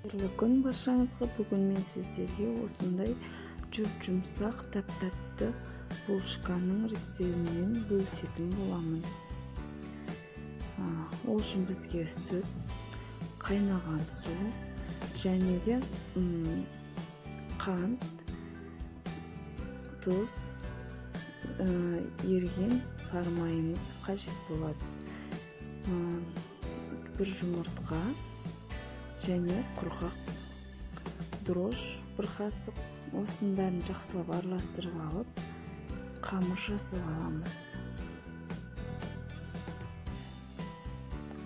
Қайырлы күн баршаңызға! Бүгін мен сіздерге осындай жұп-жұмсақ, тәп-тәтті булочканың рецептімен бөлісетін боламын. Ол үшін бізге сүт, қайнаған су және де қант, тұз, еріген сары майымыз қажет болады. Бір жұмыртқа және құрғақ дрожж бір қасық. Осының бәрін жақсылап араластырып алып, қамыр жасап аламыз.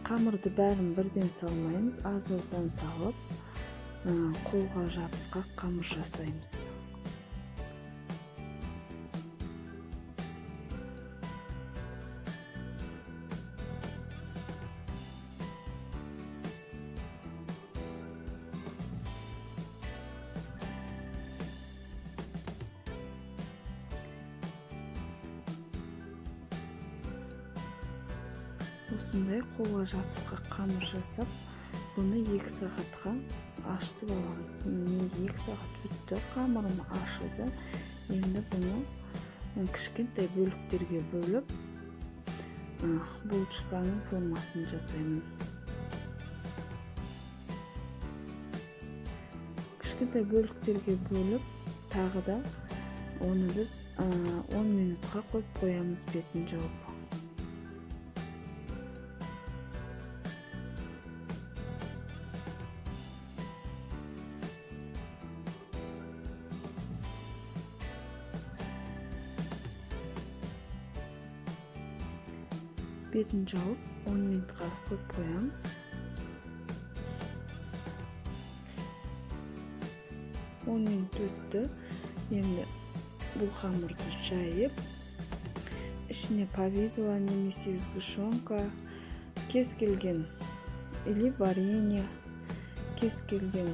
Қамырды бәрін бірден салмаймыз, аз-аздан салып, қолға жабысқақ қамыр жасаймыз. Осындай қолға жабысқақ қамыр жасап, бұны 2 сағатқа ашытып аламыз. Менде 2 сағат өтті, қамырым ашыды. Енді бұны кішкентай бөліктерге бөліп, булочканың формасын жасаймын. Кішкентай бөліктерге бөліп, тағы да оны біз 10 минутқа қойып қоямыз, бетін жауып. Бетін жауып 10 минутқа қойып қоямыз. 10 минут өтті. Енді бұл қамырды жайып, ішіне повидло немесе сгущенка, кез келген, или варенье, кез келген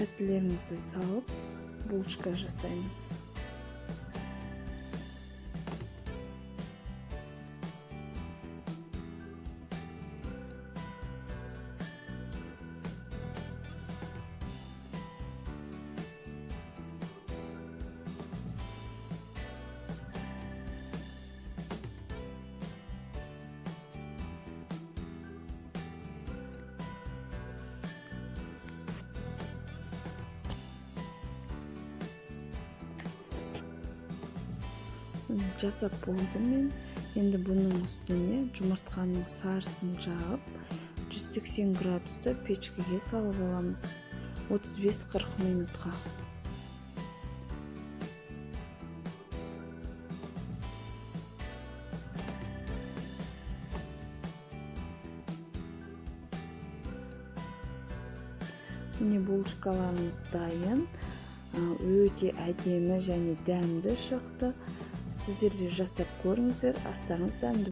тәттілерімізді салып, булочка жасаймыз. Жасап болдым мен. Енді бұның үстіне жұмыртқаның сарысын жағып, 180 градуста печкеге салып аламыз 35-40 минутқа. Міне, булочкаларымыз дайын. Өте әдемі және дәмді шықты. Сіздер де жасап көріңіздер, астарыңыз дәмді.